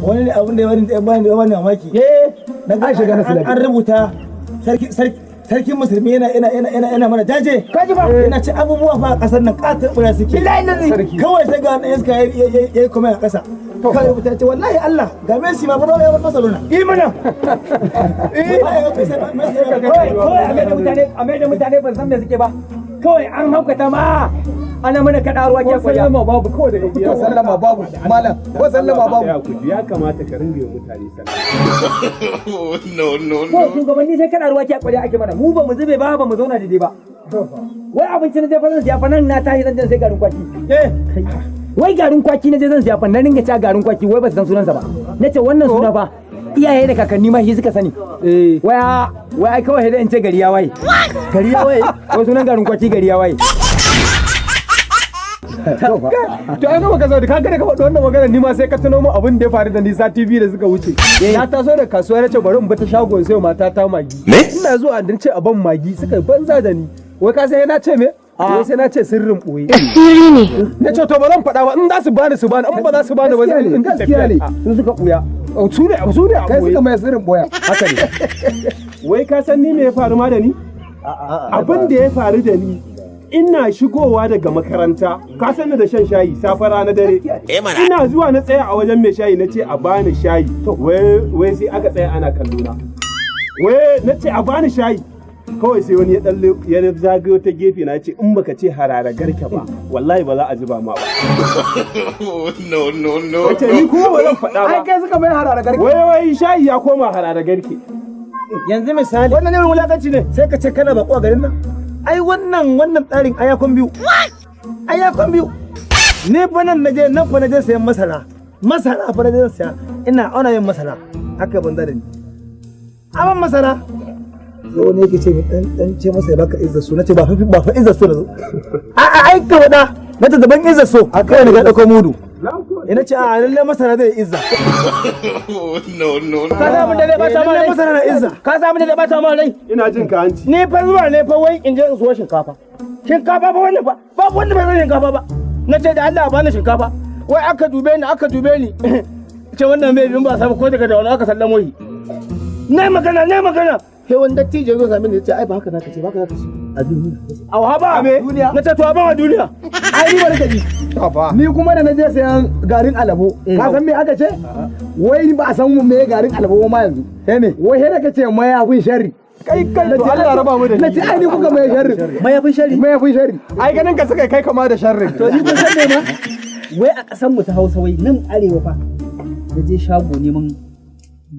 Wani abin da ya bani ya bani mamaki. Na ga shiga na an rubuta sarki sarki sarkin musulmi yana mana jaje. Kaji ba? Yana ci abubuwa fa a kasar nan katar bura suke. Billahi lazi. Kawai sai ga wani iska ya yi kuma a kasa. Kawai rubuta ce, wallahi Allah ga Messi ma ba ya bar Barcelona. Yi mana. Wallahi Messi ya Kawai a mai da mutane, a mai da mutane ban san me suke ba. Kawai an haukata ma, ana mana kaɗa ruwa ke kwaya. Sallama babu kawai da Ko sallama babu, malam, ko sallama babu. Ya kamata ka ringa yi mutane sallama. No, no, Ko shugabanni sai kaɗa ruwa ke kwaya ake mana. Mu ba mu zube ba, ba mu zauna daidai ba. Wai abinci na je fa zan siya fa, nan na tashi zan je sai garin kwaki. Wai garin kwaki na je zan siya fa, na ringa ci garin kwaki, wai ba su san sunansa ba. Na ce wannan suna fa iyaye da kakanni ma shi suka sani. Wai wai ai kawai sai in ce gari ya waye. Gari ya waye. Wai sunan garin kwaki gari ya waye. To ai gaba ka zo da ka ga ka faɗi wannan magana, ni ma sai ka tuno mu abin da ya faru da ni sati 2 da suka wuce. Na taso da kasuwa, na ce bari in bi ta shagon sai mata ta magi. Me? Ina zuwa dan ce a ban magi, suka banza da ni. Wai ka sai na ce me? Wai sai na ce sirrin boye. Asiri ne. Na ce to ba zan faɗa ba, in za su bani su bani, in ba za su bani ba zan in Gaskiya ne. Su suka ɓuya. Su ne a Kai boye. suka mai sirrin boya. Haka ne. Wai ka san ni me ya faru ma da ni? Abin da ya faru da ni, ina shigowa daga makaranta, ka san ni da shan shayi safe, rana, dare. Ina zuwa na tsaya a wajen mai shayi, na ce a bani shayi. Wai sai aka tsaya ana kallo na. Wai na ce a bani shayi. Kawai sai wani ya dalle ya zagayo ta gefe na ce, in baka ce harara garke ba, wallahi ba za a zuba ma ba. No, no, no. Wace ni kuma ba zan faɗa Ai ba. kai suka mai harara garke. Wai shayi ya koma harara garke. Yanzu misali Wannan irin wulakanci ne. sai ka ce kana bako a garin nan. Ai wannan tsarin ayakon biyu. Ayakon biyu. Ni fa nan naje, nan fa naje sayan masara. Masara fa naje saya. Ina auna yin masara. Haka banza da ni. Aban masara. Sai wani yake ce min dan ce masa ya baka izzar so. Nace ba fa izzar so nazo. A a ai ka wada. Nace daban izzar so. Kai ne ga dauko mudu. Ina ce a lalle masara zai izza. No, no, Ka no. san abin da zai bata ma Lalle rai? masara na izza. Ka san abin da zai bata ma rai? Ina jin ka hanci. Ni fa zuwa ne fa wai in je in siyo shinkafa. Shinkafa fa, wannan fa babu wanda bai san shinkafa ba. Na ce da Allah a bani shinkafa. Wai aka dube ni, aka dube ni. Ce wannan mai bin ba samu ko daga da wani aka sallamo shi. Na magana, na magana. Sai wani dattijo ya zo same ni, ya ce ai ba haka zaka ce ba, haka zaka ce. A duniya. A ba Duniya. Na ce to a ba wa duniya. Ai ni bari ka ji. Ni kuma da na je sayan garin alabo, ka san me aka ce? Wai ba a san me garin alabo ba ma yanzu. Sai me? Wai sai da ka ce mayafin sharri. Kai kai, to Allah raba mu da Na ce ai ni kuka mai sharri. Mayafin shari. Mayafin sharri. Ai ganin ka suka kai kama da sharrin. To ni kun san me ma? Wai a ƙasar mu ta Hausa, wai nan arewa fa, na je shago neman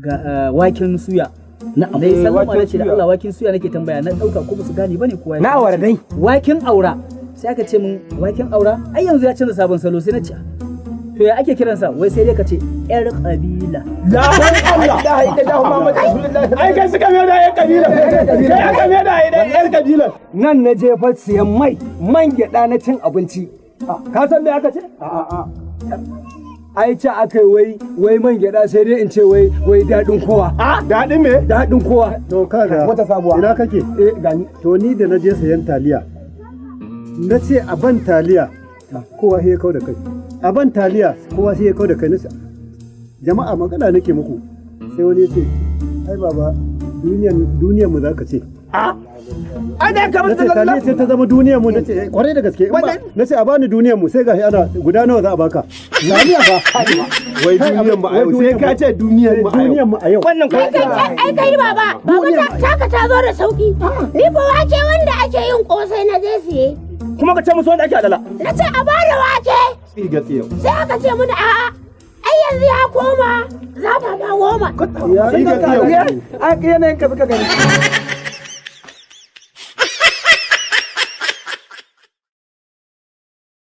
ga waken suya. Na'am. Na yi sallama, Waken na ce da suya. Allah waken suya nake tambaya. Na ɗauka ko ba su gane bane kowa. Na awara dai. Waken aura. Sai aka ce min waken aura ai yanzu ya canza sabon salo. Sai na ce to ya ake kiransa? Wai sai dai ka ce yar kabila. La Allah. La ilaha illallah Muhammadu Rasulullah. Ai kai suka mai da yan kabila. Kai aka mai da yan kabilan. Nan na je fa siyan mai, man gyaɗa na cin abinci. Ka san me aka ce? Ai ce aka yi wai man gyaɗa sai dai in ce wai daɗin kowa. Daɗin me? Daɗin kowa. To kaga Wata sabuwa. Ina kake? Eh, gani. To ni da na je sayan taliya, na ce a ban taliya, kowa sai ya kau da kai. A ban taliya, kowa sai ya kau da kai. Nace jama'a magana nake muku. Sai wani ya ce ai baba, duniyan mu zaka ce. Ai da ka Nace taliya ce ta zama duniyar mu, nace kwarai da gaske. In ba nace a bani duniyar mu, sai gashi ana guda nawa za a baka. Taliya fa. Wai duniyar mu a yau, sai ka ce duniyar mu a yau. Duniyar mu a yau. Wannan ko Ai kai baba, baba taka ta zo da sauki. Ni fa wake wanda ake yin kosai na je siye. Kuma ka ce musu wanda ake alala. Na ce a bada wake. Tsiga tsiyau. Sai aka ce mini a'a. Ai yanzu ya koma zafafa 10. Tsiga tsiyau. Ai yanayin ka suka gani.